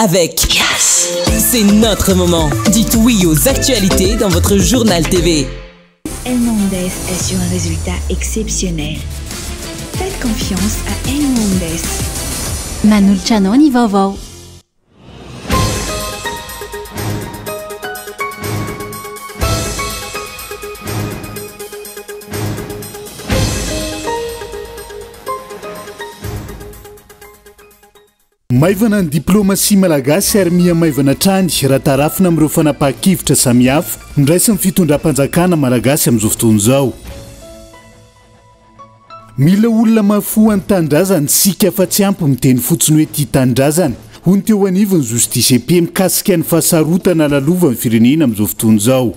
avec Yes. C'est notre moment. Dites oui aux actualités dans votre journal TV. Hernandez assure un résultat exceptionnel. Faites confiance à Hernandez. Manolotra anao ny vaovao. Maivana ny diplaomasia malagasy ary miha maivana hatrany raha tarafina amin'ireo fanapahan-kevitra samihafa noraisin'ny fitondram-panjakana malagasy amin'izao fotoana izao. Mila olona mahafoha ny tanindrazana isika fa tsy ampy miteny fotsiny hoe tia tanindrazana, hoy ny teo anivon'ny Justice et Paix mikasika ny fahasarotana lalovan'ny firenena amin'izao fotoana izao.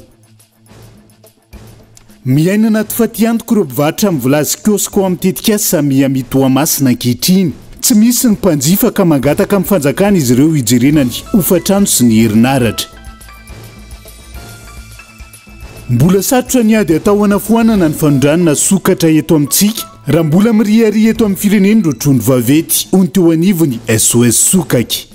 Miaina anaty fatiantoka ireo mpivarotra amin'ny vilazy kioska ao amin'ny tetikasa Miami Toamasina ankehitriny. Tsy misy ny mpanjifa ka mangataka amin'ny fanjakana izy ireo hijerena ny hofantrano sy ny herinaratra. Mbola sarotra ny ady atao hanafoanana ny fanondranana sokatra eto amintsika raha mbola miriaria eto amin'ny firenena ireo trondro vaventy, hoy ny teo anivon'ny SOS Sokaky.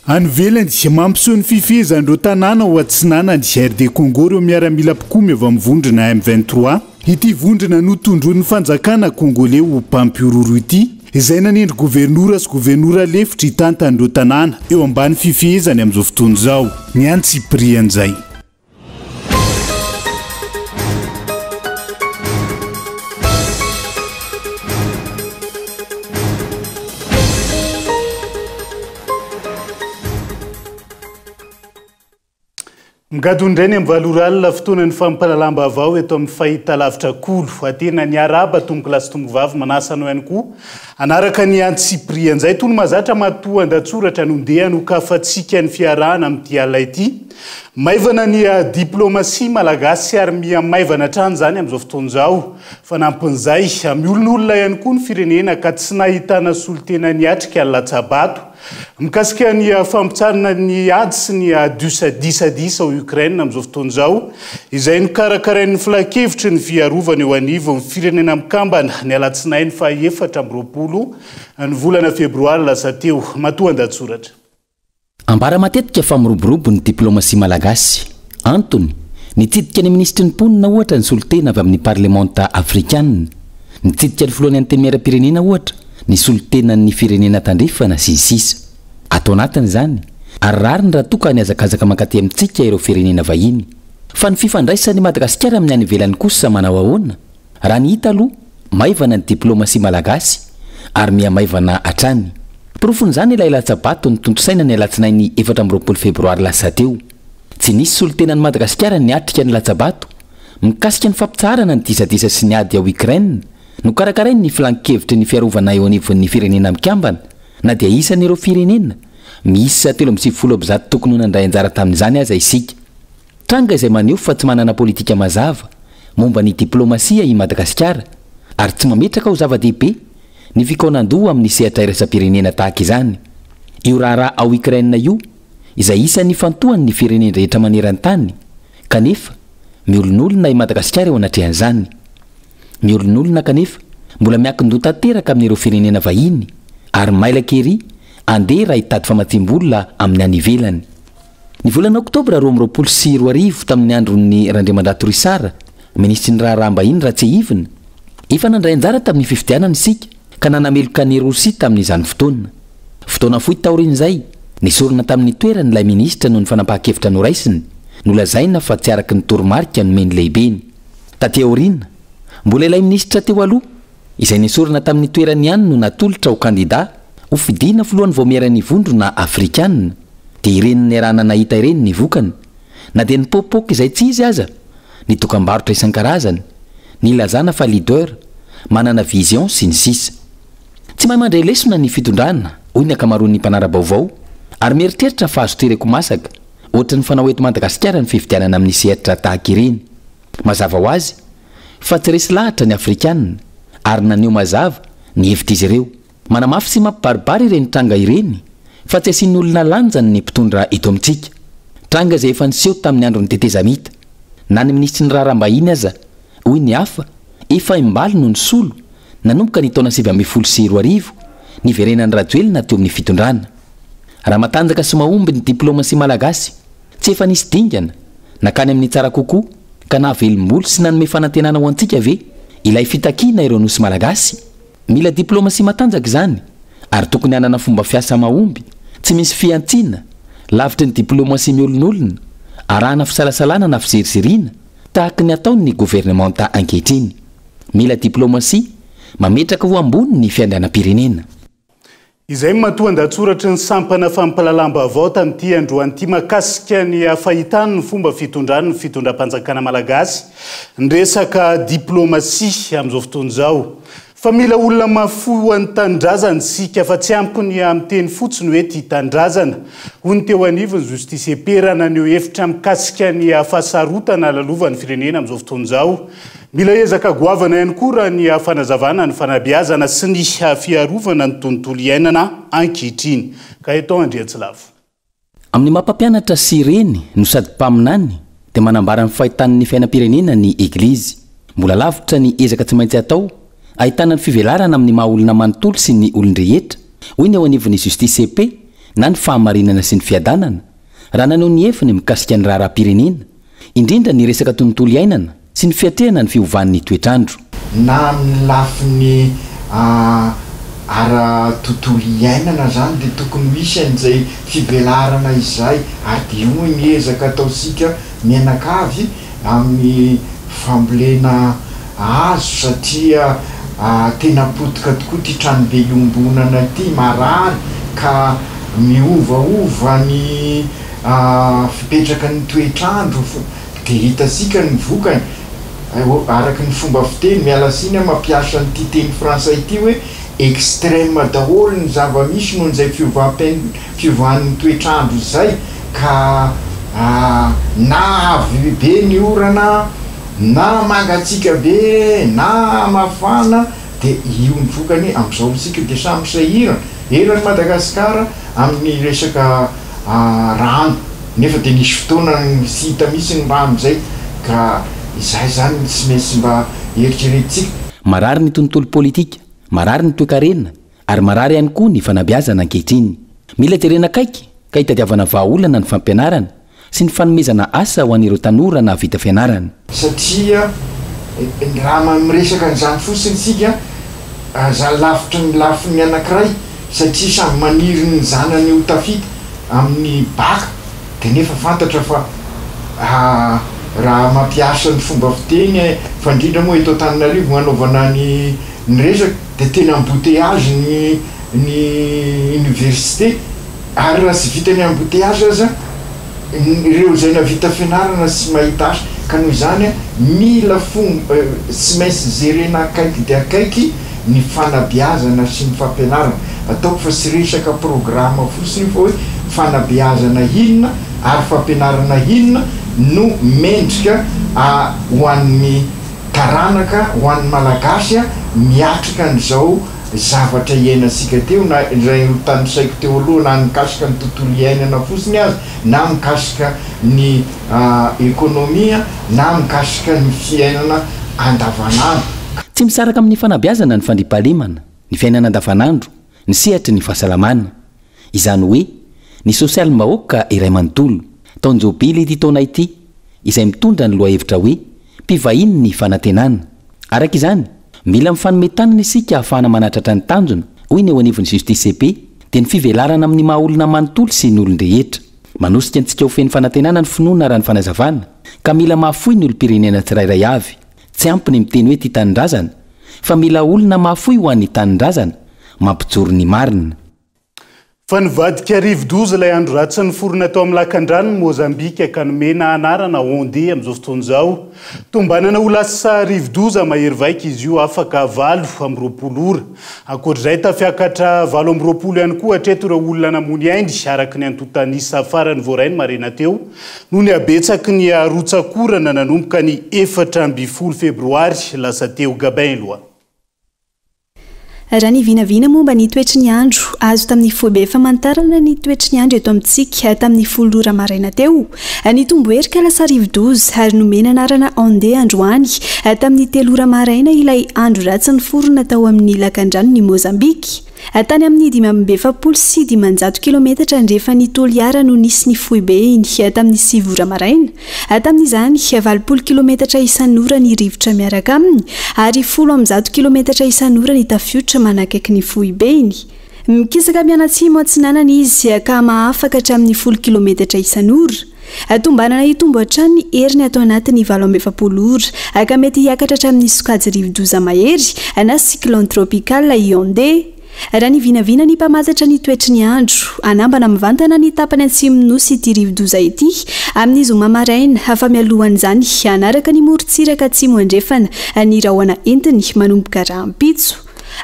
Any ivelany, mampiseho ny fifehezan'ireo tanàna ao atsinanan'i RD Congo ireo miaramila mpikomy avy amin'ny vondrona M 23, ity vondrona notondroin'ny fanjakana Kongoley ho mpampihorohoro ity, izay nanendry governora sy governora lefitra hitantana ireo tanàna eo ambany fifehezany amin'izao fotoana izao. Ny antsipirian'izay. Migadona indray ny amin'ny valo ora alina, fotoanan'ny fampahalalam-baovao eto amin'ny fahitalavitra Kolo. Tena niarahaba tompokolahy sy tompokovavy, manasa anao ihany koa hanaraka ny antsipirian'izay. Toy ny mahazatra, matoa an-datsoratra no ndeha hanokafantsika ny fiarahana amin'ity alina ity. Maivana ny diplaomasia malagasy ary miha maivana hatrany izany amin'izao fotoana izao. Fanampin'izay, miolonolona ihany koa ny firenena ka tsy nahitana solontena niatrika ny latsa-bato. Mikasika ny fampitsaharana ny ady sy ny disadisa ao Ukraine amin'izao fotoana izao, izay nokarakarain'ny Filankevitry ny Fiarovana eo anivon'ny Firenena Mikambana ny alatsinainy faha 24 ny volana febroary lasa teo. Matoandatsoratra. Ambara matetika fa miroborobo ny diplaomasia malagasy. Antony, nitsidika ny minisitry ny mponina ohatra ny solontena avy amin'ny parlemanta afrikanina. Nitsidika ny filohan'ny antenimierampirenena ohatra ny solontenan'ny firenena tandrefana sy ny sisa. Ato anatiny izany, ary rariny raha toa ka nihazakazaka mankaty amintsika ireo firenena vahiny. Fa ny fifandraisan'i Madagasikara amin'ny any ivelany kosa manao ahoana? Raha ny hita aloha, maivana ny diplaomasia malagasy ary miha-maivana hatrany. Porofon'izany ilay latsa-bato notontosaina ny alatsinainy 24 febroary lasa teo. Tsy nisy solontenan'i Madagasikara niatrika ny latsa-bato mikasika ny fampitsaharana ny disadisa sy ny ady ao Ukraine nokarakarain'ny Filankevitry ny fiarovana eo anivon'ny Firenena Mikambana na dia isan'ireo firenena miisa 193 tokony ho nandray anjara tamin'izany aza isika. Tranga izay maneho fa tsy manana politika mazava momba ny diplaomasia i Madagasikara ary tsy mametraka ho zava-dehibe ny fikaonandoha amin'ny sehatra iraisam-pirenena tahaka izany. Io raharaha ao Ukraine io izay isan'ny ifantohan'ny firenen-drehetra maneran-tany kanefa miolonolona i Madagasikara eo anatrehan'izany. Miolonolona kanefa mbola miankin-doha tanteraka amin'ireo firenena vahiny ary mailaka ery andeha raha hitady famatsiam-bola amin'ny any ivelany. Ny volana oktobra 2022 tamin'ny andron'ny Randriamandrato Risara, minisitry ny raharaham-bahiny raha tsiahivina, efa nandray anjara tamin'ny fifidianana isika ka nanameloka an'i Rosia tamin'izany fotoana. Fotoana fohy taorian'izay, nesorina tamin'ny toerany ilay minisitra noho ny fanapahan-kevitra noraisiny, nolazaina fa tsy araka ny toromarika nomen'ny lehibeny. Taty aoriana, mbola ilay minisitra teo aloha, izay nesorina tamin'ny toerany ihany no natolotra ho kandida ho fidiana filohan'ny Vaomieran'ny Vondrona Afrikana. Dia ireny niarahana nahita ireny ny vokany. Na dia nipoapoaka izay tsy izy aza ny dokambarotra isan-karazany, nilazana fa leader, manana vision sy ny sisa. Tsy mahay mandray lesona ny fitondrana, hoy ny ankamaroan'ny mpanara-baovao, ary mieritreritra fa azo tereko masaka, ohatry ny fanao eto Madagasikara ny fifidianana amin'ny sehatra tahaka ireny. Mazava ho azy fa tsy resy lahatra ny Afrikana ary naneho mazava ny hevitr'izy ireo. Manamafy sy mampibaribary ireny tranga ireny fa tsy asian'ny olona lanjany ny mpitondra eto amintsika. Tranga izay efa niseho tamin'ny andron'ny tetezamita. Na ny minisitry ny raharaham-bahiny aza, hoy ny hafa, efa imbalo no nisolo nanomboka ny taona 2019. niverenan'i Rajoelina teo amin'ny fitondrana. Raha matanjaka sy mahomby ny diplaomasia malagasy, tsy efa nisy dingana nankany amin'ny tsara kokoa ka nahavelom-bolo sy nanome fanantenana ho antsika ve ilay fitakiana ireo nosy malagasy? Mila diplaomasia matanjaka izany ary tokony hanana fomba fiasa mahomby, tsy misy fihantsiana, lavitry ny diplaomasia miolonolona, arahana fisalasalana na fiziriziriana tahaka ny ataon'ny governemanta ankehitriny. Mila diplaomasia mametraka ho ambony ny fiandrianam-pirenena. Izay no matoan-dahatsoratry ny sampana fampahalalam-baovao tamin'ity androany ity mahakasika ny fahitany ny fomba fitondrany ny fitondram-panjakana malagasy ny resaka diplaomasia amin'izao fotoana izao. Fa mila olona mahafoy ho an'ny tanindrazana isika fa tsy ampy ny miteny fotsiny hoe tia tanindrazana, hoy ny teo anivon'ny Justice et Paix raha naneho hevitra mikasika ny fahasarotana lalovan'ny firenena amin'izao fotoana izao. Mila ezaka goavana ihany koa raha ny fanazavana ny fanabeazana sy ny fiarovana ny tontolo iainana ankehitriny. Gaëtan Andriantsilavo. Amin'ny maha mpampianatra sy reny no sady mpaminany dia manambara ny fahitany ny fiainam-pirenena ny Eglizy. Mbola lavitra ny ezaka tsy maintsy atao ahitana ny fivelarana amin'ny maha olona manontolo sy ny olon-drehetra, hoy ny eo anivon'ny Justice et Paix na ny fahamarinana sy ny fiadanana, raha naneho ny heviny mikasika ny raharaham-pirenena. Indrindra ny resaka tontolo iainana sy ny fiatrehana ny fiovan'ny toetr'andro. Na amin'ny lafiny ara-tontolo iainana izany dia tokony ho hisy an'izay fivelarana izay ary dia io ny ezaka ataontsika mianakavy amin'ny fambolena hazo satria tena potika tokoa ity tranobe iombonana ity, marary ka miovaova ny fipetraky ny toetr'andro dia hitantsika ny vokany, araka ny fomba fiteny, miala tsiny aho mampiasa an'ity teny frantsay ity hoe extrême daholo ny zava-misy noho izay fiovan'ny toetr'andro izay ka na avy be ny orana na mangatsiaka be na mafana dia io ny vokany, amin'izao isika dia samy sahirana eran'i Madagasikara amin'ny resaka rano nefa dia nisy fotoana tsy hita mihitsy ny rano izay ka izay izany no tsy maintsy mba eritreretintsika. Marary ny tontolo politika, marary ny toekarena ary marary ihany koa ny fanabeazana ankehitriny. Mila jerena akaiky ka hitadiavana vahaolana ny fampianarana sy ny fanomezana asa ho an'ireo tanora nahavita fianarana. Satria raha miresaka an'izany fotsiny isika, aza lavitry ny lafiny anankiray, satria samy maniry ny zanany ho tafita amin'ny baka, dia nefa fantatra fa raha mampiasa ny fomba fiteny, fa indrindra moa eto Antananarivo no anaovana ny ny resaka, dia tena embouteillage ny ny université. Ary raha tsy vita ny embouteillage aza, ireo izay navita fianarana tsy mahita asa, ka noho izany mila fomba, tsy maintsy jerena akaiky dia akaiky ny fanabeazana sy ny fampianarana. Ataoko fa tsy resaka programa fotsiny io fa hoe fanabeazana inona ary fampianarana inona no mendrika ho an'ny taranaka, ho an'ny Malagasy miatrika an'izao zavatra iainantsika teo na izay notanisaiko teo aloha na mikasika ny tontolo iainana fotsiny aza na mikasika ny ekonomia na mikasika ny fiainana andavanandro. Tsy misaraka amin'ny fanabeazana ny fandriampahalemana, ny fiainana andavanandro, ny sehatry ny fahasalamana. Izany hoe, ny sosialim-bahoaka iray manontolo. Taon-jobily ity taona ity, izay mitondra ny lohahevitra hoe, Mpivahiny ny fanantenana. Araka izany, mila mifanome tanana isika hahafahana manatratra ny tanjona, hoy ny eo anivon'ny Justice et Paix, dia ny fivelarana amin'ny maha olona manontolo sy ny olon-drehetra. Manosika antsika ho feno fanantenana ny finoana raha ny fanazavana, ka mila mahafoy ny olom-pirenena tsirairay avy. Tsy ampy ny miteny hoe tia tanindrazana, fa mila olona mahafoy ho an'ny tanindrazana, mampijoro ny marina. Fa nivadika rivodoza ilay andro ratsy niforona tao amin'ny lakandranon'i Mozambika ka nomena anarana Onde amin'izao fotoana izao. Tombanana ho lasa rivodoza mahery vaika izy io afaka 28 ora. Ankoatra izay, tafiakatra 28 ihany koa hatreto ireo olona namoy ny ainy, araka ny antontan'isa farany voaray ny maraina teo, noho ny habetsaky ny rotsak'orana nanomboka ny 14 febroary lasa teo. Gabin Eloi. Raha ny vinavina momba ny toetry ny andro azo tamin'ny foibe famantarana ny toetry ny andro eto amintsika tamin'ny 10 ora maraina teo, nitombo hery ka lasa rivodoza ary nomena anarana Onde androany tamin'ny 3 ora maraina ilay andro ratsy niforona tao amin'ny lakandranon'i Mozambika. Tany amin'ny 545 kilometatra andrefan'i Toliara no nisy ny foibeny, tamin'ny 9 ora maraina. Tamin'izany, 80 kilometatra isan'ora ny rivotra miaraka aminy, ary 110 kilometatra isan'ora ny tafiotra manakaiky ny foibeny. Mikisaka mianatsimo atsinanana izy ka mahafaka hatramin'ny 10 kilometatra isan'ora. Tombanana hitombo hatrany ny heriny ato anatin'ny 48 ora, ka mety hiakatra hatramin'ny sokajy rivodoza mahery na cyclone tropical i Honde. Raha ny vinavina ny mpamantatra ny toetry ny andro, hanambana mivantana ny tapany atsimon'ny Nosy ity rivodoza ity amin'ny zoma maraina, fa mialohan'izany hanaraka ny morontsiraka atsimo andrefana ny rahona entiny manomboka rahampitso.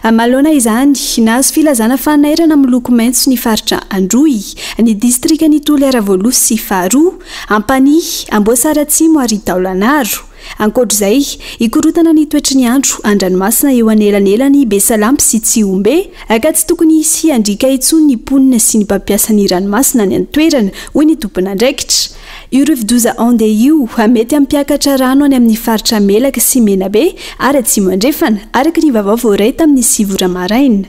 Manoloana izany, nahazo filazana fanairana miloko maitso ny faritra Androy, ny distrikan'i Toliara voalohany sy faharoa, Ampanihy, Amboasary Atsimo ary Taolagnaro. Ankoatra izay, hikorontana ny toetry ny andro an-dranomasina eo anelanelan'i Besalampy sy Tsihombe, ka tsy tokony hisy hiandriaka intsony ny mponina sy ny mpampiasa ny ranomasina any an-toerana, hoy ny tompon'andraikitra. Io rivodoza Honde io mety hampiakatra rano any amin'ny faritra Melaky sy Menabe ary Atsimo Andrefana, araka ny vaovao voaray tamin'ny 9 ora maraina.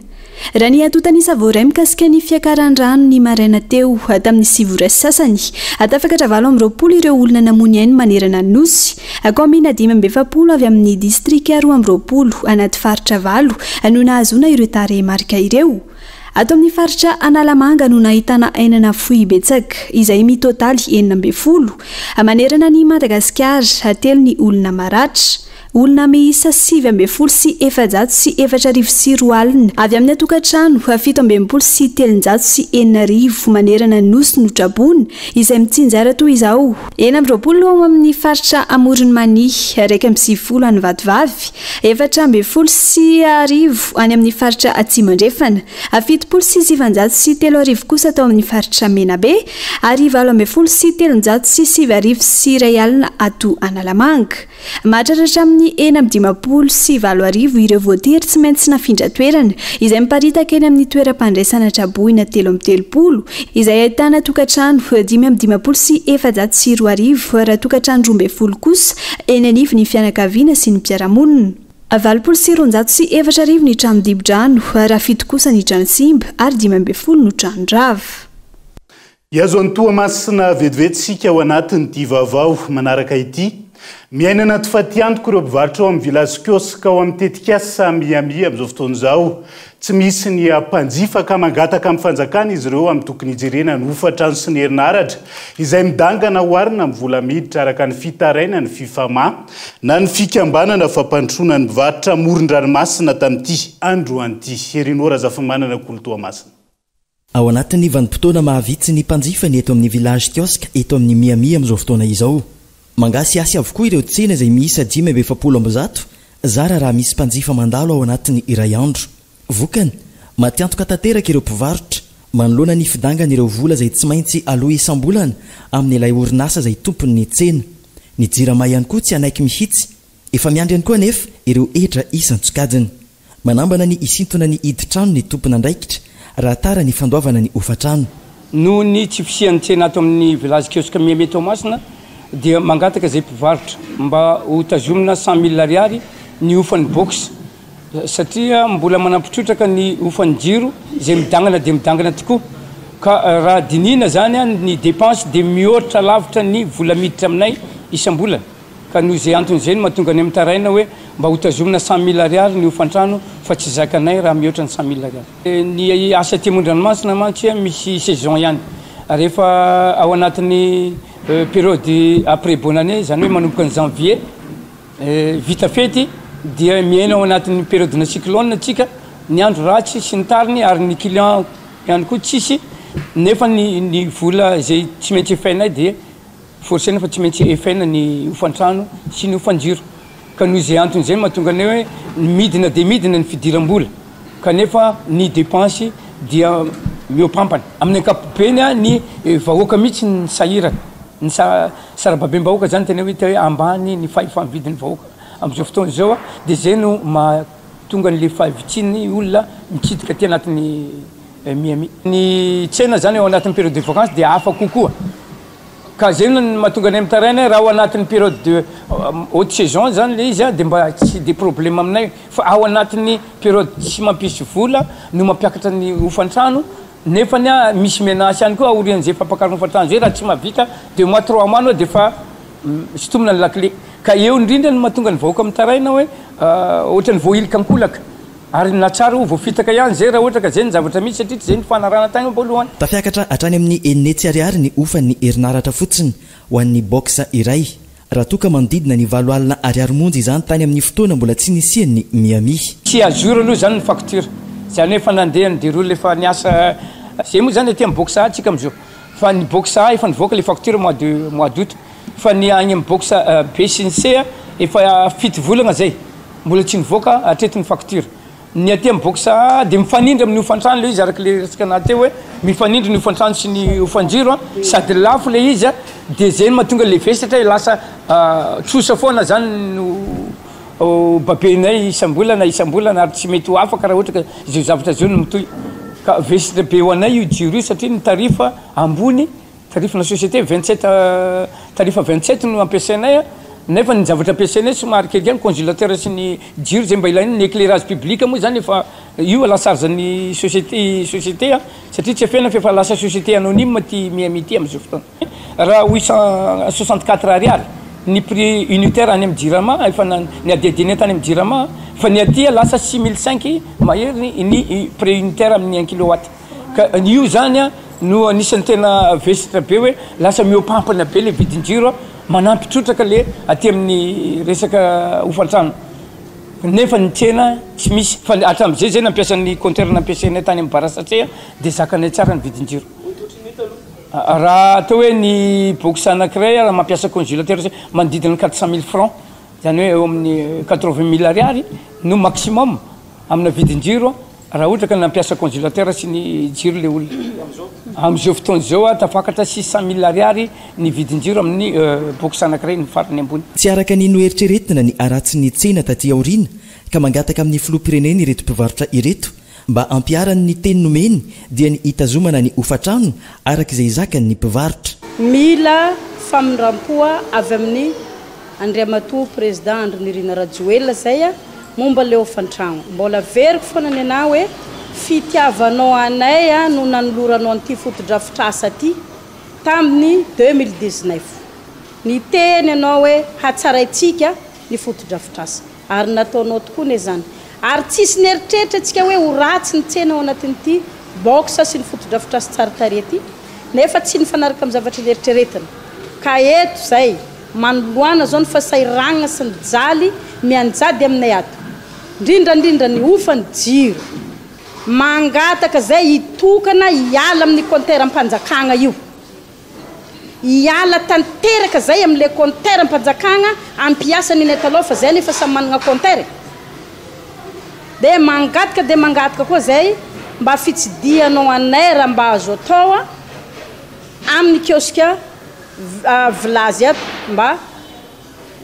Raha ny antontan'isa voaray mikasika ny fiakaran'ny rano ny maraina teo tamin'ny 9 ora sy sasany, tafakatra 28 ireo olona namoy ny ainy manerana ny Nosy. Kaomina 45 avy amin'ny distrika 22 anaty faritra valo no nahazoana ireo tarehimarika ireo. Ato amin'ny faritra Analamanga no nahitana aina nafoy betsaka, izay mitotaly 16. Manerana an'i Madagasikara, telo ny olona maratra. Olona miisa 44,440 avy amina tokantrano 367 manerana ny Nosy no traboina, izay mitsinjara toy izao, 26 ao amin'ny faritra Amoron'i Mania, 91 any Vatovavy, 1014 any amin'ny faritra Atsimo Andrefana, 970 kosa tao amin'ny faritra Menabe ary 318,309 ato Analamanga. Mahatratra hatramin'ny 8056 ireo voatery tsy maintsy nafindra toerana, izay miparitaka eny amin'ny toeram-pandraisana traboina 33, izay ahitana tokantrano 255 raha tokantrano 12 kosa eny anivon'ny fianakaviana sy ny mpiara-monina. 280 ny trano dibo-drano, raha fito kosa ny trano simba ary 15 no trano rava. Hihazo an'i Toamasina vetivety isika ao anatin'ity vaovao manaraka ity. Miaina anaty fatiantoka ireo mpivarotra ao amin'ny Village Kiosque ao amin'ny tetikasa Miami amin'izao fotoana izao. Tsy misy ny mpanjifa ka mangataka amin'ny fanjakana izy ireo amin'ny tokony hijerena ny hofantrano sy ny herinaratra izay midangana oharina amin'ny vola miditra araka ny fitarainan'ny Fifama na ny fikambanana fampandrosoana ny mpivarotra amoron-dranomasina tamin'ity androany ity. Herinoa Razafimanana Kolo Toamasina. Ao anatin'ny vanim-potoana mahavitsy ny mpanjifa ny eto amin'ny Village Kiosque eto amin'ny Miami amin'izao fotoana izao. Mangasihasy avokoa ireo tsena izay miisa 145, zara raha misy mpanjifa mandalo ao anatin'ny iray andro. Vokany, matiantoka tanteraka ireo mpivarotra, manoloana ny fidangan'ireo vola izay tsy maintsy aloa isam-bolana amin'ilay orinasa izay tompon'ny tsena. Ny Jirama ihany koa tsy hanaiky mihitsy. Efa miandry ihany koa anefa ireo hetra isan-tsokajiny. Manambana ny hisintona ny hidin-trano ny tompon'andraikitra raha tara ny fandoavana ny hofantrano. Noho ny tsy fisian'ny tsena ato amin'ny Village Kiosque Miami Toamasina dia mangataka izay mpivarotra mba ho tazomina 100 mille ariary ny hofan'ny box satria mbola manampy trotraka ny hofan'ny jiro izay midangana dia midangana tokoa ka raha dinihina izany ny dépense dia mihoatra lavitra ny vola miditra aminay isam-bolana. Ka noho izay antony izay no mahatonga anay mitaraina hoe mba ho tazomina 100 mille ariary ny hofan-trano fa tsy zakanay raha mihoatra ny 100 mille ariary. Ny asa aty amoron-dranomasina mantsy misy saison ihany. Rehefa ao anatin'ny période après bonne année, izany hoe manomboka ny janvier, vita fety dia miaina ao anatin'ny période-na cyclone tsika, ny andro ratsy sy ny tariny ary ny client ihany koa tsisy nefa ny vola izay tsy maintsy efainay dia Forcena fa tsy maintsy efaina ny hofan-trano sy ny hofan-jiro. Ka noho izay antony izay no mahatonga anay hoe midina dia midina ny fidiram-bola kanefa ny dépense dia mihoapampana. Amin'ny ankapobeny ny vahoaka mihitsy ny sahirana. Ny sarababem-bahoaka izany tena hoe hita hoe ambany ny fahefa-mividin'ny vahoaka amin'izao fotoana izao dia izay no mahatonga an'ilay fahavitsian'ny olona mitsidika aty anatin'ny Miami. Ny tsena izany ao anatin'ny période de vacances dia hafa kokoa. Ka zay no mahatonga anay mitaraina hoe raha ao anatin'ny période de haute saison zany le izy de mba tsy de problème aminay fa ao anatin'ny période tsy mampisy vola no mampiakatra ny hofan-trano nefany a misy menace ihany koa aorian'izay fampakarana hofan-trano zay raha tsy mahavita deux mois trois mois anao de efa sintomina ny lakile. Ka eo indrindra no mahatonga ny vahoaka mitaraina hoe ohatran'ny voahilika ankolaka. Ary na tsara ho voafitaka ihany izay raha ohatra ka izay ny zavatra misy satria tsy izay ny fanarahana tany am-boalohany. Tafiakatra hatrany amin'ny 600 ariary ny hofan'ny herinaratra fotsiny ho an'ny box iray, raha toa ka manodidina ny 80 ariary monja izany tany amin'ny fotoana mbola tsy nisian'ny Miami. Tsy à jour aloha izany ny facture, izany hoe efa nandeha ny deroule efa niasa, izay moa izany aty amin'ny box A tsika amin'izao, fa ny box A efa nivoaka ilay facture mois de mois d'août, fa ny any amin'ny box B sy ny C efa fito volana izay. Mbola tsy nivoaka hatreto ny facture. Ny aty amin'ny box A dia mifanindry amin'ny hofan-trano ilay izy araka ilay resaka naha teo hoe mifanindry ny hofan-trano sy ny hofan-jiro sady lafo ilay izy dia izay no mahatonga ilay vesatra hoe lasa trosa foana izany no babenay isam-bolana isam-bolana ary tsy mety ho afaka raha ohatra ka izao zavatra izao no mitohy. Ka vesatra be ho anay io jiro io satria ny tarif ambony Tarif-na société 27 tarif 27 no ampiasainay nefa ny zavatra ampiasainay somary kely ihany congélateur sy ny jiro zay mba ilaina, ny éclairage public moa zany efa io à la charge ny société société satria tsy afenina fa efa lasa société anonyme ty Miami ity am'zao fotoana. Raha 864 ariary ny prix unitaire any amin'ny jirama efa niadiadianay tany amin'ny jirama fa ny aty lasa 6005 mahery ny prix unitaire amin'ny un kilowatt. Ka io zany an no anisan'ny tena vesatra be hoe lasa mihoapampana be le vidin-jiro an, manampy trotraka le aty amin'ny resaka hofan-trano nefa ny tsena tsy misy fa hatramin'izay zay nampiasa ny compteur nampiasainay tany amin'ny bar à sachet dia zakanay tsara ny vidin-jiro. Raha atao hoe ny box anankiray raha mampiasa congélateur zay manodidina ny 400 mille francs zany hoe eo amin'ny 80 mille ariary no maximum amina vidin-jiro Raha ohatra ka nampiasa congélateur sy ny jiro le olona. Amin'izao fotoana izao tafakatra 600 mille ariary ny vidin-jiro amin'ny box anankiray ny farany ambony. Tsy araka ny noeritreretina ny haratsin'ny tsena taty aoriana ka mangataka amin'ny filoham-pirenena ireto mpivarotra ireto mba hampiharany ny teny nomeny dia ny hitazomana ny hofantrano araka izay zakan'ny mpivarotra. Mila famindram-po avy amin'ny Andriamatoa Président Andry Nirina Rajoelina zay a momba le hofantragno. Mbola averiko foana ny anah hoe fitiavanao anay a no nanoloranao an'ity fotodrafitrasa ty tamin'ny 2019. Niteny ianao hoe hatsaraintsika ny fotodrafitrasa. Ary nataonao tokoa ne zany. Ary tsisy nieritreritra antsika hoe ho ratsy ny tsena ao anatin'ity box sy ny fotodrafitrasa tsara tarehy ty nefa tsy nifanaraka amin'ny zavatra nieritreretina. Ka eto zay. Manoloana zao ny fasahiranana sy ny jaly mianjady aminay ato, ndrindra ndrindra ny hofany jiro. Mangataka zay hitokana hiala amin'ny compteur mpanjakagna io. Hiala tanteraka zay amle compteur mpanjakagna ampiasa ny taloha fa zay anefa samy managna compteur e. De mangataka de mangataka koa zay mba fitsidihanao anay raha mba azo atao amin'ny kiosque Vilazy ato mba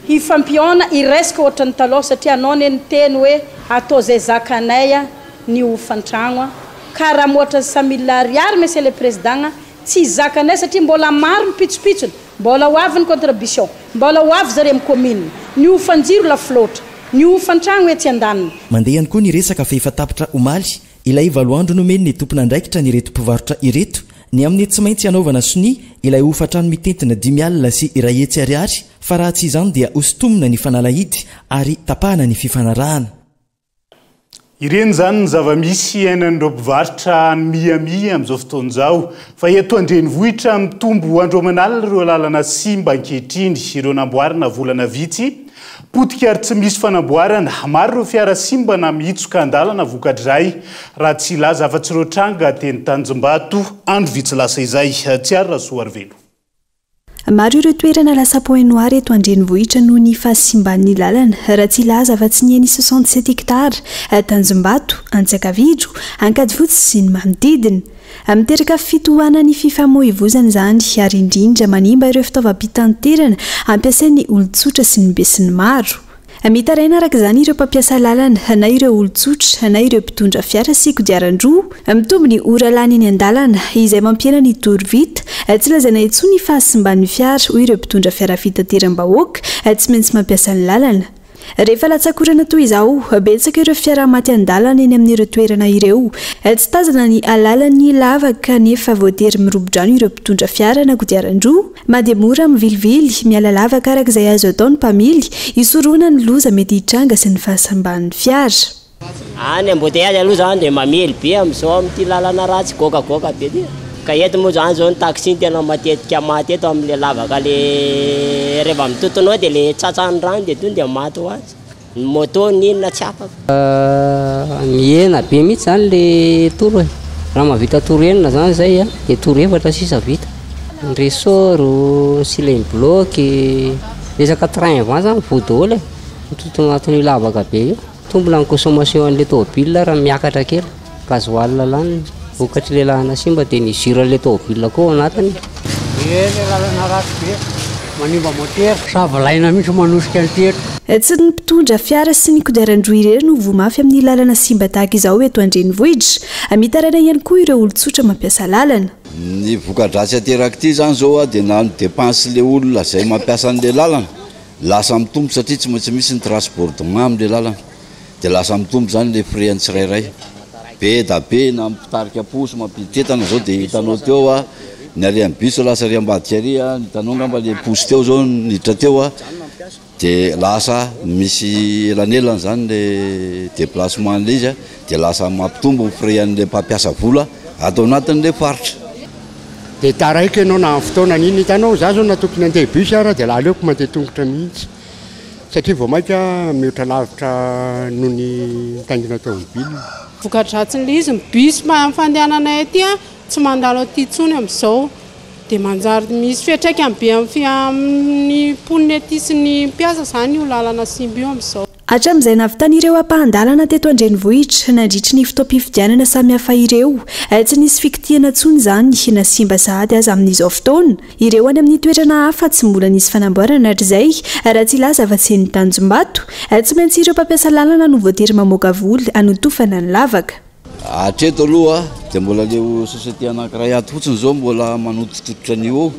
hifampihaona hiresaka ohatran'ny taloha satria anao anie niteny hoe atao zay zakanay ny hofan-tragno ka raha mihoatra ny cent mille ariary monsieur le président tsy zakanay satria mbola maro ny pitsopitsony mbola ho avy ny contribution mbola ho avy zareo amin'ny commune ny hofan-jiro lafo loatra ny hofan-tragno etsy andaniny. Mandeha ihany koa ny resaka fa efa tapitra omaly Ilay valo andro nomen'ny tompon'andraikitra an'ireto mpivarotra ireto ny amin'ny tsy maintsy hanaovana sonia ilay hofantrano mitentina 105 ariary fa raha tsy izany dia hosintomina ny fanalahidy ary tapahana ny fifanarahana. Ireny izany ny zava-misy iainan'ireo mpivarotra any Miami amin'izao fotoana izao. Fa eto an-drenivohitra, mitombo andro aman'alina ireo lalana simba ankehitriny, ireo namboarina volana vitsy Potika ary tsy misy fanamboarana. Maro ireo fiara simba na mihitsoka an-dalana vokatr'izay, raha tsy hilaza afa-tsy ireo tranga teny Tanjombato andro vitsy lasa izay. Tsiaro Rasoarivelo. Maro ireo toerana lasa point noir eto an-drenivohitra noho ny fahasimban'ny lalana, raha tsy hilaza afa-tsy ny eny 67 hectares, Tanjombato, Antsakavitro, Ankadifotsy sy ny manodidina. Miteraka fitohanan'ny fifamoivozana izany ary indrindra manimba ireo fitaovam-pitanterana ampiasain'ny olon-tsotra sy ny besinimaro. Mitaraina araka izany ireo mpampiasa lalana na ireo olon-tsotra na ireo mpitondra fiara sy kodiaran-droa. Mitombo ny ora lany eny an-dalana, izay mampihena ny tour vita. Tsy lazaina intsony ny fahasimban'ny fiara, hoy ireo mpitondra fiara fitateram-bahoaka tsy maintsy mampiasa ny lalana. Rehefa latsak'orana toy izao, betsaka ireo fiara maty an-dalana eny amin'ireo toerana ireo. Tsy tazana ny alalan'ny lavaka kanefa voatery mirobo-drano ireo mpitondra fiara na kodiaran-droa. Mandeha mora mivilivily, miala lavaka araka izay azo atao ny mpamily, hisorohana ny loza mety hitranga sy ny fahasamban'ny fiara. Any embouteillage aloha zany dia mamely be amin'izao amin'ity lalana ratsy goakagoaka be ty. Ka eto moa zany zao ny taxi no tena matetika maty eto amin'le lavaka le rehefa mitontona eo dia le tratran'ny rano dia tonga dia maty ho azy. Ny moto ny inona tsy afaka. Mihena be mihitsy zany le tour e. Raha mahavita tour enina zany zay dia tour efatra sisa vita. Ny ressort, ny cylindre bloc, resaka train avant zany voa daholo e. Mitontona anatin'io lavaka be io. Tombona ny consommation an'ilay tômôbila raha miakatra kely, gasoil laniny, vokatr'ilay lalana simba dia ny usure an'ilay tômôbila koa ao anatiny. Be le lalana ratsy be, manimba motera. Savalaina mihitsy manosika an'ity eto. Tsy ny mpitondra fiara sy ny kodiaran-droa irery no voa mafy amin'ny lalana simba tahaka izao eto an-drenivohitra. Mitaraina ihany koa ireo olon-tsotra mampiasa lalana. Ny voka-dratsy aterak'ity izany izao dia na ny dépense le olona izay mampiasa an'ilay lalana Lasa mitombo satria tsy maintsy misy ny transbordement amin'ilay lalana dia lasa mitombo izany ilay frais an'ny tsirairay. Be da be na mpitarika posy mampidi-tetana izao dia hitanao teo a, ny alehan'ny bus lasa ary ambadika ary a, hitanao angamba ilay posy teo izao niditra teo a, dia lasa misy elanelana izany ilay déplacement an'ilay izy a, dia lasa mampitombo ny frais an'ilay mpampiasa vola ato anatin'ilay faritra. Dia taraiky ianao na amin'ny fotoana n'inona, hitanao za zao na tokony handeha bus ara dia aleoko mandeha tongotra mihitsy satria vao maika mihoatra lavitra noho ny mitaingina tomobile. Voka-dratsin'ilay izy, ny bus amin'ny fandehananay aty tsy mandalo aty intsony amin'izao dia manjary misy fiantraikany be amin'ny mponina aty sy ny mpiasa izany io lalana simba io amin'izao. Hatramin'izay nahavitan'ireo ampahan-dalana teto an-drenivohitra nandritry ny fotoam-pifidianana samihafa ireo, tsy nisy fikitihana intsony izany na simba sahady aza amin'izao fotoana. Ireo any amin'ny toerana hafa tsy mbola nisy fanamboarana hatrizay, raha tsy hilaza afa-tsy eny Tanjombato. Tsy maintsy ireo mpampiasa lalana no voatery mamoaka vola hanotofana ny lavaka. Hatreto aloha dia mbola le société anankiray ato fotsiny izao mbola manototototra an'io eo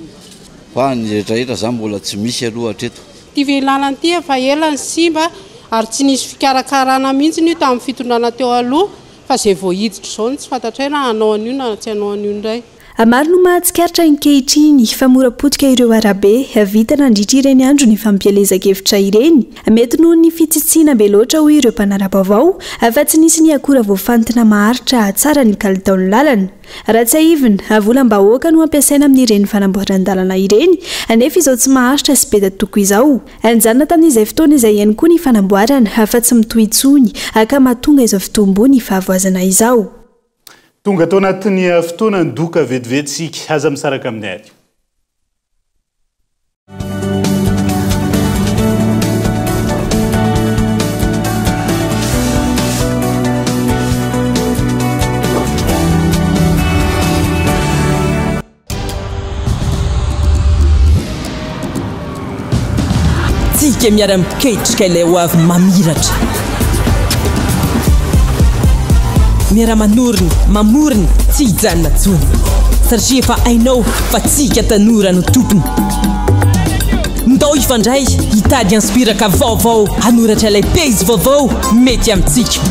fa ny rehetrarehetra izany mbola tsy misy aloha hatreto. Ity lalana ity efa ela no simba ary tsy nisy fikarakarana mihitsy io tamin'ny fitondrana teo aloha fa izay vao hiditra izao no tsy fantatray na hanao an'io na tsy hanao an'io indray. Maro no mahatsikaritra ankehitriny fa mora potika ireo arabe vita nandritra ireny andron'ny fampielezan-kevitra ireny. Mety noho ny fitsitsiana be loatra hoy ireo mpanara-baovao fa tsy nisy ny akora voafantina maharitra hahatsara ny kalitaon'ny lalana. Raha tsiahivina, volam-bahoaka no ampiasaina amin'ireny fanamboaran-dalana ireny, nefa izao tsy maharitra sy be tatoko izao. Nijanona tamin'izay fotoana izay ihany koa ny fanamboarana, fa tsy mitohy intsony, ka mahatonga izao fitombon'ny fahavoazana izao. Tonga tao anatin'ny fotoana ny doka vetivety isika. Aza misaraka aminay ary. Tsika miara-miketrika ilay ho avy mamiratra. Miara-manorina, mamorona, tsy hijanona intsony. Satria efa hainao fa tsika tanora no tompony. Ndao hifandray, hitady inspiraka vaovao, hanoratra ilay pejy vaovao mety amintsika.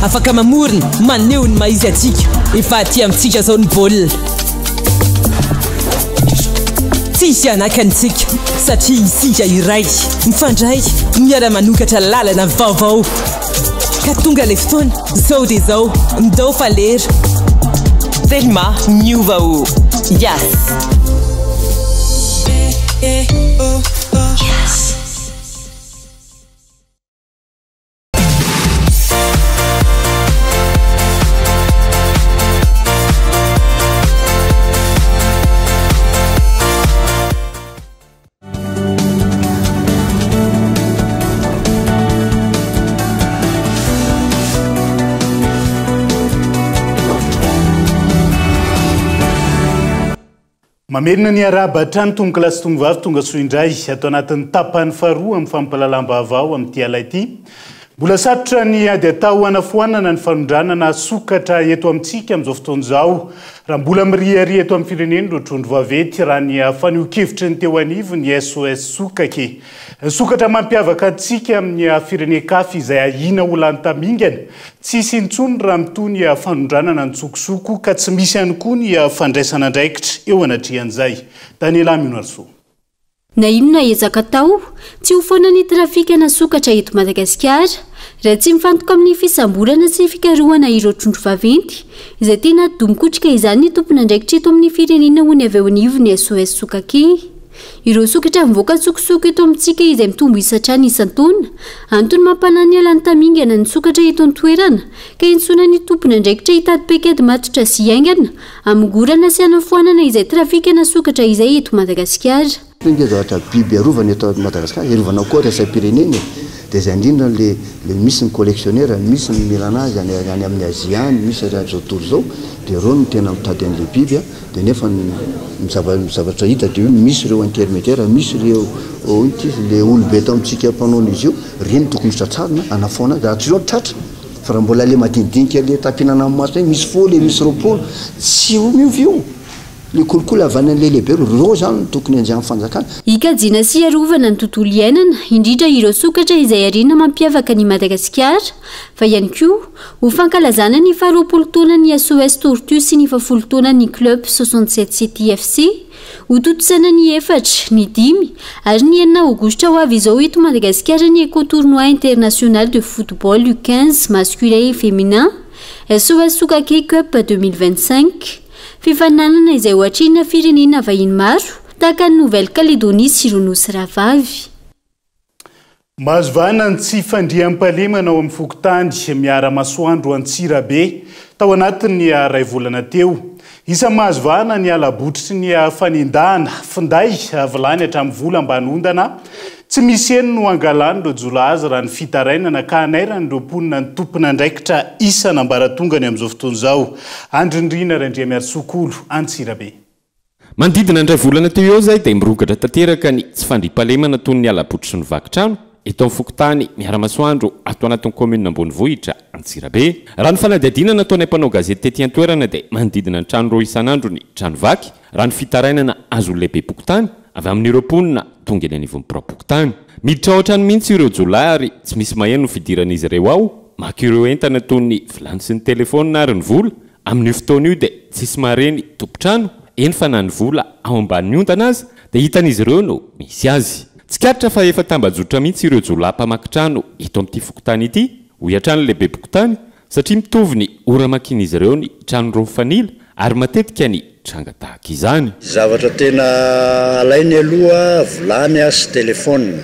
Afaka mamorona, maneho ny maha izy antsika. Efa aty amintsika izao ny baolina. Tsy hisy hanakana antsika satria isika iray, mifandray, miara-manokatra lalana vaovao. Ka tonga ilay fotoana, zao dia zao, ndao fa lera. Telma miova o! Yas! Mamerina ny arahaba hatrany tompokolahy sy tompovavy tonga soa indray ato anatin'ny tapany faharoa amin'ny fampahalalam-baovao amin'ity alina ity. Mbola sarotra ny ady atao hanafoanana ny fanondranana sokatra eto amintsika amin'izao fotoana izao raha mbola miriaria eto amin'ny firenena ireo trondro vaventy raha ny fanehoan-kevitry ny teo anivon'ny SOS Sokake. Sokatra mampiavaka antsika amin'ny firenen-kafa izay ahiana ho lany tamingana Tsy hisy intsony raha mitohy ny fanondranana an-tsokosoko ka tsy misy ihany koa ny fandraisana andraikitra eo anatrehan'izay. Daniela Mionarisoa. Na inona ezaka atao, tsy ho foana ny trafikana sokatra eto Madagasikara raha tsy mifantoka amin'ny fisamborana sy fikarohana ireo trondro vaventy izay tena atidoha mikotrika izany ny tompon'andraikitra eto amin'ny firenena hoy ny avy eo anivon'ny SOS Sokake. Ireo sokatra mivoaka an-tsokosoko eto amintsika izay mitombo isa hatrany isan-taona. Antony mampanahy ny halan'ny tamingana ny sokatra eto an-toerana ka iantsoana ny tompon'andraikitra hitady paikady matotra sy haingana hamongorana sy hanafoanana izay trafikana sokatra izay eto Madagasikara. Io nge zavatra biby arovana eto Madagasikara, arovana koa iraisam-pirenena e! Dia izay indrindra le le misy ny collectionneur, misy ny mila anazy any any amin'ny Asie any, misy eran'izao tontolo izao, dia ireo no tena mitady an'ilay biby a! Dia nefa ny zavatra hita dia hoe misy ireo intermediaire, misy ireo ino ity izy, le olobe eto amintsika mpanao an'izy io, ireny tokony hotratrarina, hanafoana azy, raha tsy ireo no tratra, fa raha mbola le madinidinika le tampinana amin'ny maso ireny, misy folo e, misy 20, tsy ho miova io, le kolikoly avy any an'le lehibe ireo, ireo izany no tokony enjehan'ny fanjakana. Hikajiana sy hiarovana ny tontolo iainana, indrindra ireo sokatra izay harena mampiavaka an'i Madagasikara, fa ihany koa ho fankalazana ny faharoapolo taonan'ny SOS Tortue sy ny fahafolo taonan'ny Club 67 City FC. Hotontosaina ny efatra, ny dimy ary ny enina aogositra ho avy izao eto Madagasikara ny Eco Tournoi International de Football U15 masculin et féminin SOS Sokake Cup 2025. Fifaninanana izay ho atrehina firenena vahiny maro tahaka an'i Nouvelle-Calédonie sy ireo nosy rahavavy. Mahazo vahana ny tsy fandriampahalemana ao amin'ny fokontany Miaramasoandro Antsirabe tao anatin'ny iray volana teo. Isan'ny mahazo vahana ny hala-botry sy ny fanendahana, finday, vilany hatramin'ny vola ambany ondana. Tsy misy heno no angalan'ireo jiolahy azy raha ny fitarainana ka hanairan'ireo mponina ny tompon'andraikitra isan'ambaratongany amin'izao fotoana izao. Andry Nirina Randriamiarisoa Kolo, Antsirabe. Manodidina ny iray volana teo eo izay dia mirongatra tanteraka ny tsy fandriampahalemana toy ny hala-botry sy ny vaky trano eto amin'ny fokontany Miaramasoandro ato anatin'ny kaominina ambonivohitra Antsirabe. Raha ny fanadihadiana nataonay mpanao gazety tety an-toerana dia manodidina ny trano roa isan'andro ny trano vaky raha ny fitarainana azon'ny lehibem-pokontany avy amin'ireo mponina tonga eny anivon'ny biraom-pokontany. Miditra ao an-trano mihitsy ireo jiolahy ary tsy misy maheno ny fidiran'izy ireo ao, maka ireo entana toy ny vilany sy ny telefaonina ary ny vola Amin'io fotoana io dia tsisy mahare ny tompon-trano, eny fa na ny vola ao ambanin'ny ondana aza dia hitan'izy ireo no misy azy. Tsikaritra fa efa tambajotra mihitsy ireo jiolahy mpamaky trano eto amin'ity fokontany ity, hoy hatrany ny lehibem-pokontany, satria mitovy ny ora amakian'izy ireo ny trano roa mifanila ary matetika ny tranga tahaka izany. Zavatra tena alainy aloha vilany sy telephone,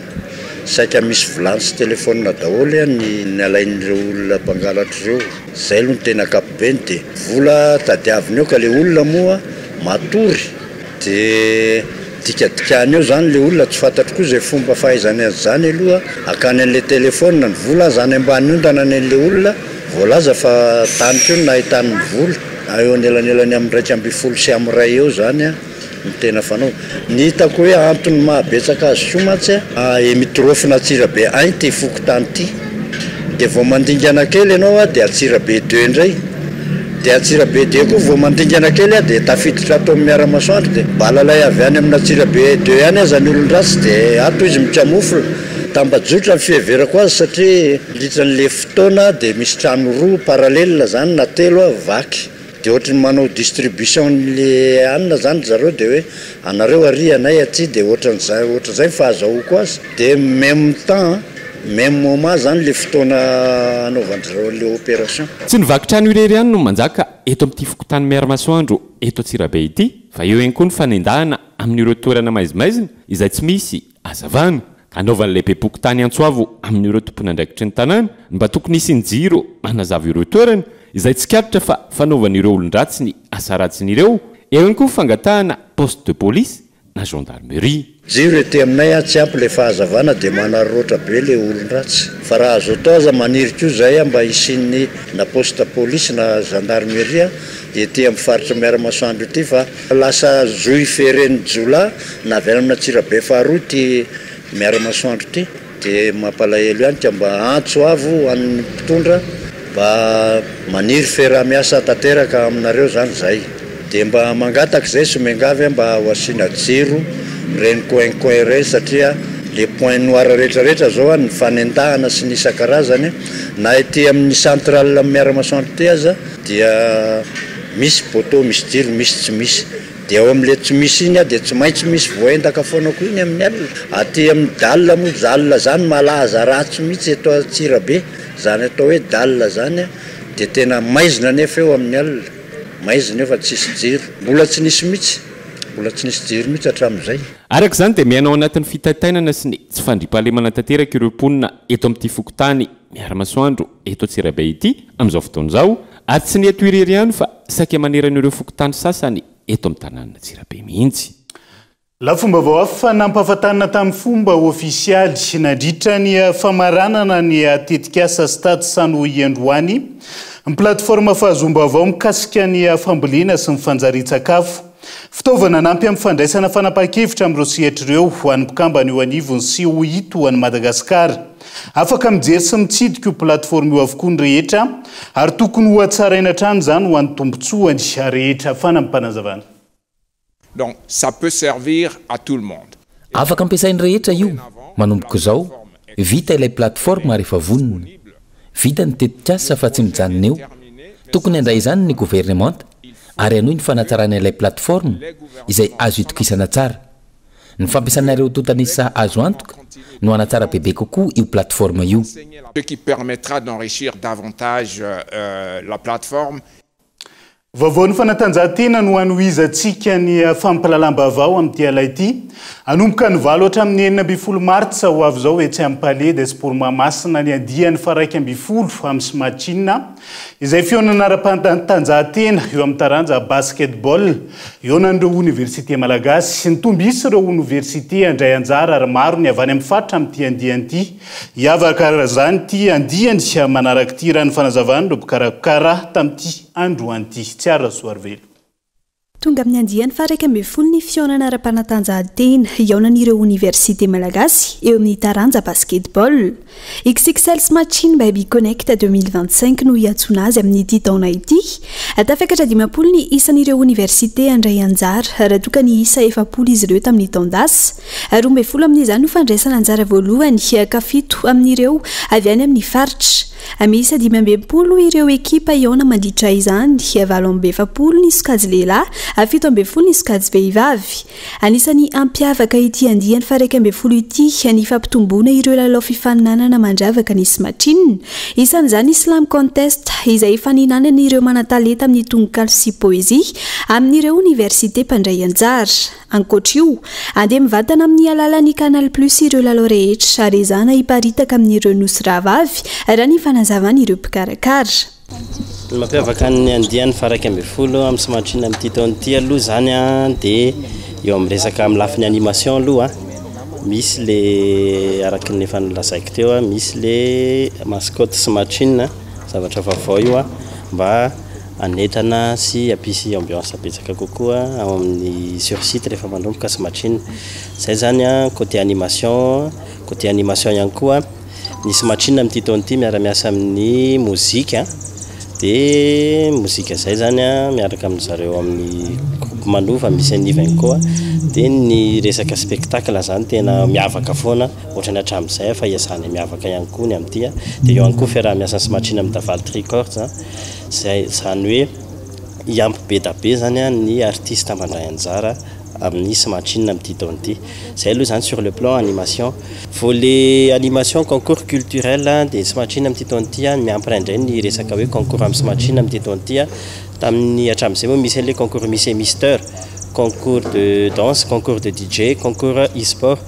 saika misy vilany sy telephone daholo ny ny alain'ireo olona mpangalatra ireo, zay aloha ny tena ankapobeny de vola tadiaviny eo ka le olona moa matory de dikadikany eo zany le olona, tsy fantatro koa zay fomba fahaizany an'izany aloha, akany an'le telephone, ny vola aza any ambany ondana ny an'le olona, voalaza fa tany koa no nahitany ny vola. Eo anelanelany amin'ny 11 sy amin'ny iray eo izany no tena fanao. Ny hitako hoe antony maha betsaka azy koa mantsy, hemitrofina Antsirabe un ity fokontany ity, dia vao mandingana kely ianao dia Antsirabe deux indray, dia Antsirabe deux koa vao mandingana kely dia tafiditra ato amin'ny Miaramasoandro, dia balalay avy any amin'Antsirabe deux any aza ny olon-dratsy dia ato izy mikamofla. Tambajotra ny fiheverako azy satria mandritra an'le fotoana dia misy trano roa parallèle zany na telo a vaky dia ohatry ny manao distribution an'le hanina zany ry zareo dia hoe anareo ary anay aty dia ohatran'izay ohatran'izay ny fahazahoako azy dia même temps même moment zany le fotoana anaovan-dry zareo an'le opération. Tsy ny vaky trano irery ihany no manjaka eto amin'ity fokontany Miaramasoandro eto Antsirabe ity fa eo ihany koa ny fanendahana amin'ireo toerana maizimaizina izay tsy misy Hazavana, Anaovan'ny lehibem-pokontany antso avo amin'ireo tompon'andraikitry ny tanàna ny mba tokony hisian'ny jiro manazava ireo toerana izay tsikaritra fa fanaovan'ireo olon-dratsy ny asa ratsiny ireo. Eo ihany koa fangatahana poste de police na gendarmerie. Jiro ety aminay a, tsy ampy le fahazavana de manararaotra be le olon-dratsy. Fa raha azo atao aza maniry koa zahay mba hisian'ny na poste police na gendarmerie ety amin'ny faritra Miaramasoandro ity fa lasa zohy feren'ny jiolahy na avy any amin'Antsirabe faharoa ity Miaramasoandro ity. Dia mampalahelo ihany ka mba antso avo ho an'ny mpitondra mba maniry fiaraha-miasa tanteraka aminareo zany zay. Dia mba mangataka izay sy miangavy mba ho asiana jiro ireny coin coin ireny satria le point noir rehetra rehetra zao an ny fanendahana sy ny isan-karazany na ety amin'ny centrale Miaramasoandro ity aza dia misy poteau misy jiro misy tsy misy. Dia ao amin'ilay tsy misy iny dia tsy maintsy misy voaendaka foana koa iny amin'ny alina. Aty amin'ny dalle moa, dalle zany malaza ratsy mihitsy eto Antsirabe, zany atao hoe dalle zany dia tena maizina anefa eo amin'ny alina, maizina eo fa tsisy jiro. Mbola tsy nisy mihitsy, mbola tsy nisy jiro mihitsy hatramin'izay. Araka izany dia miaina ao anatin'ny fitaintainana sy ny tsy fandriampahalemana tanteraka ireo mponina eto amin'ity fokontany Miaramasoandro eto Antsirabe ity amin'izao fotoana izao ary tsy ny eto irery ihany fa saika manerana ireo fokontany sasany eto amin'ny tanànan'Antsirabe mihitsy. Lafim-baovao hafa nampahafantarina tamin'ny fomba ofisialy nandritra ny famaranana ny tetikasa Stade Sanohy androany ny plateforme fahazoam-baovao mikasika ny fambolena sy ny fanjarian-tsakafo. Fitaovana hanampy amin'ny fandraisana fanapahan-kevitra amin'ireo sehatra ireo ho an'ny mpikambana eo anivon'ny COI toa an'i Madagasikara. Afaka mijery sy mitsidika io plateforme io avokoa ny rehetra ary tokony hohatsaraina hatrany izany ho an'ny tombontsoany rehetra. Fanampim-panazavana. Donc ça peut servir à tout le monde. Afaka ampiasain'ny rehetra io, manomboka izao. Vita ilay plateforme ary efa vonona. Vita ny tetikasa fa tsy mijanona eo. Tokony handray izany ny governemanta ary hanohy ny fanatsarana ilay plateforme izay azo itokisana tsara. Ny fampiasana ireo antontan'isa azo antoka no hanatsara bebe kokoa io plateforme io. Ce qui permettra d'enrichir davantage la plateforme. Vaovaon'ny fanatanjahantena no hanohizantsika ny fampahalalam-baovao amin'ity alay ity. Hanomboka ny valo hatramin'ny 16 martsa ho avy izao etsy amin'ny Palais des Sports Mahamasina ny andiany faha-11 amin'ny Smatchina, izay fihaonana ara-panatanjahantena eo amin'ny taranja basketball Hihaonan'ireo oniversite malagasy. Nitombo isa ireo oniversite handray anjara ary maro ny avy any amin'ny faritra amin'ity andiany ity. Hiavaka araka izany ity andiany manaraka ity raha ny fanazavan'ireo mpikarakara tamin'ity androany ity. Tsiaro Rasoarivelo. Tonga amin'ny andiany faha-11 ny fihaonana ara-panatanjahantena hihaonan'ireo oniversite malagasy eo amin'ny taranja basketball. XXL Smachine by Bconnect 2025 no hiantsoana azy amin'ity taona ity. Tafakatra 50 ny isan'ireo oniversite handray anjara, raha toa ka niisa 40 izy ireo tamin'ny taon-dasa. 12 amin'izany no fandraisana anjara voalohany, ka fito amin'ireo avy any amin'ny faritra. Miisa 65 ireo ekipa hihaona mandritra izany, 48 ny sokajy lehilahy, 17 ny sokajy vehivavy. Anisan'ny hampiavaka ity andiany faha-11 ity ny fampitomboana ireo lalao fifaninanana mandravaka ny Smatchine. Isan'izany ny Slam Contest, izay ifaninanan'ireo manan-talenta amin'ny tononkalo sy poezia amin'ireo oniversite mpandray anjara. Ankoatra io, handeha mivantana amin'ny alalan'ny Canal Plus ireo lalao rehetra ary ezahana hiparitaka amin'ireo nosy rahavavy, raha ny fanazavan'ireo mpikarakara. Ny mampiavaka ny andiany faha-11 amin'ny Smatchine amin'ity taona ity aloha izany dia eo amin'ny resaka amin'ny lafiny animation aloha, misy le araka ny efa nolazaiko teo, misy le mascotte Smatchine, zavatra vaovao io mba hanentana sy hampisy ambiance betsaka kokoa ao amin'ny sur site rehefa manomboka Smatchine. Izay izany côté animation, côté animation ihany koa. Ny Smatchine amin'ity taona ity miara-miasa amin'ny mozika dia mozika izay izany miaraka amin-dry zareo amin'ny groupe Manova misy an'i Ivenco dia ny resaka spectacle izany tena miavaka foana ohatran'ny hatramin'izay fa ezahana miavaka ihany koa ny amin'ity dia eo ihany koa fiaraha-miasan'ny Smatchine amin'ny Davalty Records izay izany hoe hiampy be da be izany ny artiste mandray anjara amin'ny Smatchine amin'ity taona ity. Zay aloha izany sur le plan animation. Volet animation concours culturel dia Smatchine amin'ity taona ity miampy iray indray ny resaka hoe concours amin'ny Smatchine amin'ity taona ity. Tamin'ny hatramin'izay moa misy an'ilay concours Miss et Mister. concours de danse, concours de DJ, concours e-sport.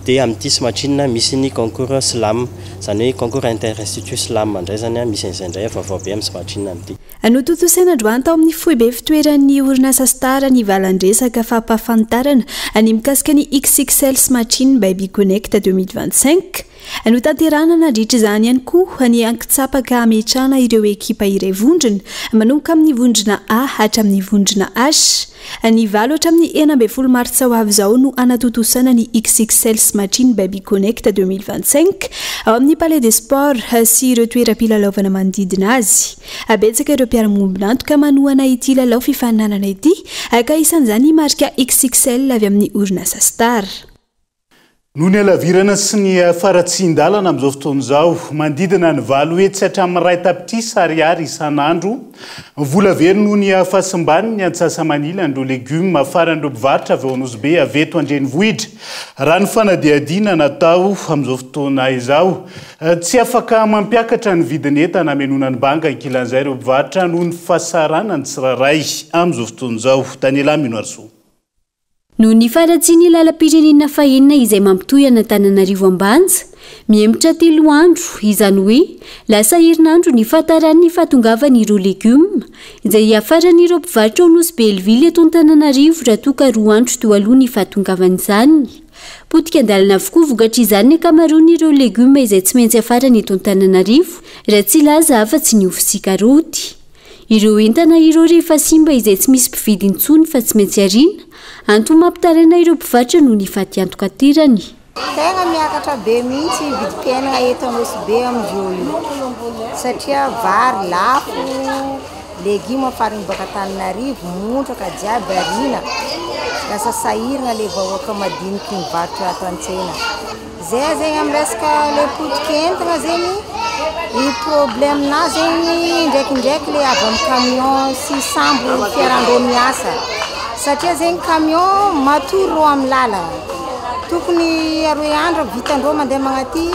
Dia amin'ity Smatchin misy ny concours slam, izany hoe concours inter-institut slam indray izany, misy an'izay indray vaovao be amin'ny Smatchin amin'ity. Notontosaina androany tao amin'ny foibe fitoeran'ny orinasa Star ny valan-dresaka fampahafantarana ny mikasika ny XXL Smatchin Baby Connect 2025. Notanterahina nandritra izany ihany koa ny ankitsapaka hametrahana ireo ekipa iray vondrona, manomboka amin'ny vondrona A hatramin'ny vondrona H. Ny valo hatramin'ny 16 martsa ho avy izao no hanatontosana ny XXL Smatchin Baby Connect 2025 ao amin'ny Palais des Sports sy ireo toeram-pilalaovana manodidina azy. Betsaka ireo mpiara-miombon'antoka manohana ity lalao fifaninanana ity ka isan'izany ny marika XXL avy amin'ny orinasa Star. Noho ny halavirana sy ny faharatsian-dalana amin'izao fotoana izao, manodidina ny 800 hatramin'ny 1 tapitrisa ariary isan'andro ny vola very noho ny fahasimban'ny antsasa-manilan'ireo legioma faran'ireo mpivarotra avy ao Anosibe avy eto an-drenivohitra, raha ny fanadihadiana natao amin'izao fotoana izao. Tsy afaka mampiakatra ny vidin'entana hamenoana ny banga ankilan'izay ireo mpivarotra noho ny fahasaranan'ny tsirairay amin'izao fotoana izao. Daniela Minoarisoa. Noho ny faharatsian'ny lalam-pirenena fahenina izay mampitohy an'Antananarivo Ambanja, mihemotra telo andro, izany hoe lasa herinandro ny fahataran'ny fahatongavan'ireo legioma, izay hiafaran'ireo mpivarotra ao Nosy Belleville eto Antananarivo raha toa ka roa andro teo aloha ny fahatongavan'izany. Potika an-dalana avokoa vokatr'izany ny ankamaroan'ireo legioma izay tsy maintsy hafarana eto Antananarivo, raha tsy hilaza afa-tsy ny ovy sy karaoty. Ireo entana ireo rehefa simba izay tsy misy mpividy intsony fa tsy maintsy ariana, antony mampitaraina ireo mpivarotra noho ny fatiantoka aterany. Tegna miakatra be mihitsy vidim-piainagna eto Nosy Be amizao io satria vary lafo, legioma afarigny baka Antananarivo, montraka jiaby ariana, lasa sahiragna le vahoaka madiniky mivarotra ato an-tsena. Zay zegny am resaka le potika entagna zegny, i problème nazy zegny ndraikindraiky le avy am camion sy sambo fiarandreo miasa satria zegny camion matory reo am lalagna, tokony aroe andro vitandreo mandeha magnaty,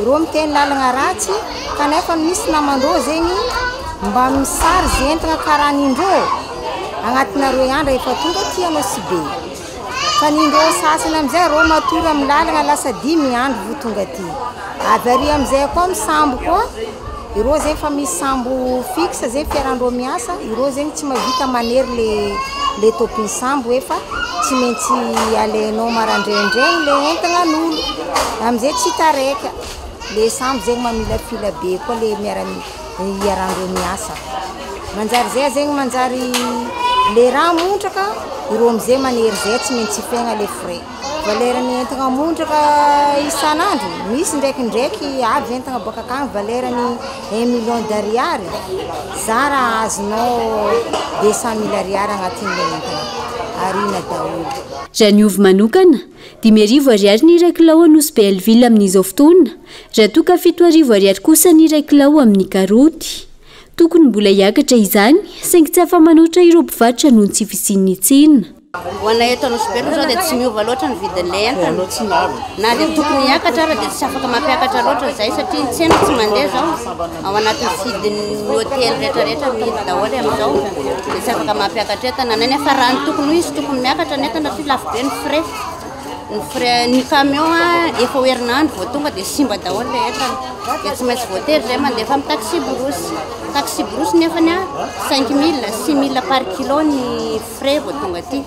reo miteny lalagna ratsy kanefa misy namandreo zegny mba mi-charge entagna karaha nindreo agnatina aroe andro efa tonga aty Anosibe. Fa ny ndreo sasany amizay reo matory amy lalagna lasa dimy andro vo tonga aty. Avy ary amizay koa amy sambo koa, ireo zegny fa misy sambo fixe zegny fiarandreo miasa, ireo zegny tsy mahavita manery le le tômpiny sambo hoe fa tsy maintsy alainao maraindraindraigny le entagnan'olo, amizay tsy taraiky. Le sambo zegny mamilafila be koa le miara iarandreo miasa. Manjary zay zegny manjary le raha montraka ireo amizay manery zay tsy maintsy ifegna le frais. Valeur-ny entagna montraka isan'andro misy ndraikindraiky avy entagna bôka akagny valeur-ny un million d'ariary zara azonao 200 mille ariary agnatin'le entagna ariana daholo. Raha ny ovy manokana, 5000 ariary ny iray kilao Anosy Belleville amin'izao fotoana, raha toa ka 7000 ariary kosa ny iray kilao amin'ny karaoty. Tokony mbola hiakatra izany, saingy tsy afa-manoatra ireo mpivarotra noho ny tsy fisian'ny tsena. Ho anay eto Anosibe aloha izao dia tsy miova loatra ny vidin'ilay entana. Na dia tokony hiakatra ara dia tsy afaka mampiakatra loatra izahay satria ny tsena tsy mandeha izao. Ao anatin'ny fidin'ny hotely rehetrarehetra mihidy daholo amin'izao dia tsy afaka mampiakatra entana. Na nefa raha ny tokony ho izy tokony miakatra ny entana satria lafo be ny frais. Ny frais ny camion efa ho herinandro vao tonga dia simba daholo ilay entana. Dia tsy maintsy voatery izahay mandefa amin'ny taxi brousse. Taxi brousse nefany 5000, 6000 par kilo ny frais vao tonga aty.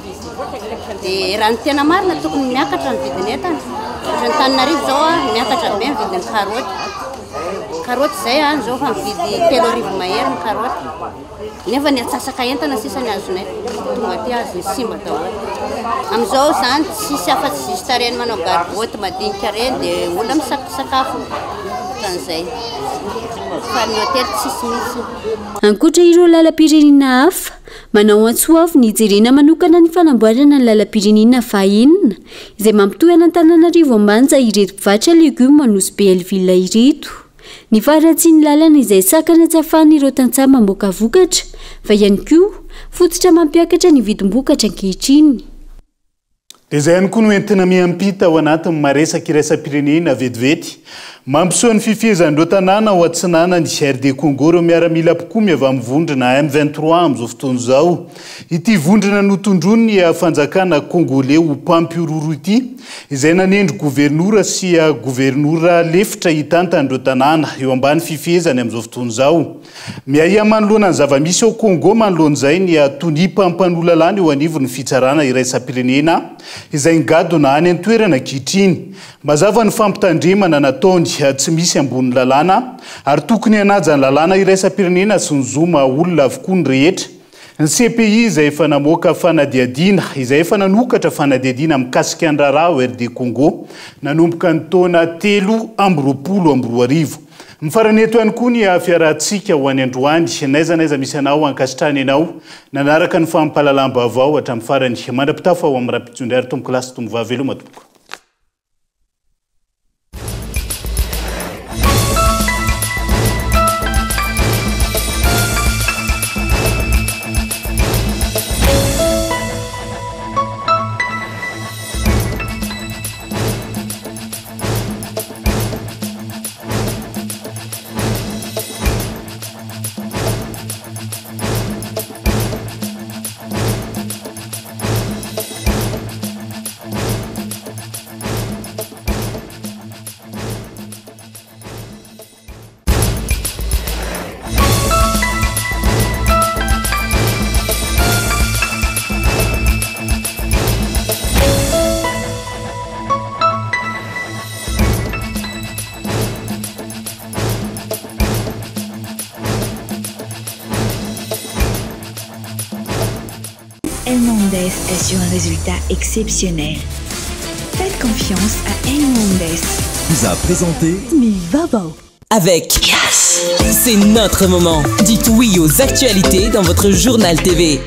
Dia raha ny tena marina tokony miakatra ny vidin'ny entana. Ohatra ny Antananarivo izao miakatra be ny vidin'ny karaoty. Karaoty izay izao efa mividy 3000 mahery ny karaoty. Nefa ny atsasaka entana sisa ny azonay tonga aty azony simba daholo. Amin'izao izany tsisy afa-tsy juste ireny manao gargote madinika ireny dia olona misakasakafo ohatran'izay. Fa ny hotely tsisy mihitsy. Ankoatra ireo lalam-pirenena hafa, manao antso avo ny hijerena manokana ny fanamboarana ny lalam-pirenena fahenina izay mampitohy an'Antananarivo Ambanja ireto mpivarotra legioma Nosy Belleville ireto. Ny faharatsian'ny lalana izay sakana tsy ahafahan'ireo tantsaha mamoaka vokatra fa ihany koa fototra mampiakatra ny vidim-bokatra ankehitriny. Dia izay ihany koa no entina miampita ao anatin'ny maresaka iraisam-pirenena vetivety. Mampiseho ny fifehezan'ireo tanàna ao atsinanan'i RD Congo ireo miaramila mpikomy avy amin'ny vondrona M23 amin'izao fotoana izao. Ity vondrona notondroin'ny fanjakana Kongoley ho mpampihorohoro ity, izay nanendry governora sy governora lefitra hitantana ireo tanàna eo ambany fifehezany amin'izao fotoana izao. Miahiahy manoloana ny zava-misy ao Congo manoloana izay ny tonia mpampanoa lalàna eo anivon'ny fitsarana iraisam-pirenena izay nigadona any an-toerana ankehitriny. Mazava ny fampitandremana nataony, tsy misy ambonin'ny lalàna ary tokony hanaja ny lalàna iraisam-pirenena sy ny zo maha olona avokoa ny rehetra. Ny CPI izay efa namoaka fanadihadiana, izay efa nanokatra fanadihadiana mikasika ny raharaha ao RD Congo nanomboka ny taona 2023. Mifarana eto ihany koa ny fiarahantsika ho any androany. N'aiza n'aiza misy anao, ankasitrahana ianao nanaraka ny fampahalalam-baovao hatramin'ny farany. Mandra-pitafa ho amin'ny rahampitso indray ary tompokolahy sy tompovavy veloma tompoko. Hernandez assure un résultat exceptionnel. Faites confiance à Hernandez. Vous a présenté Mivabo. Avec Yes. C'est notre moment. Dites oui aux actualités dans votre journal TV.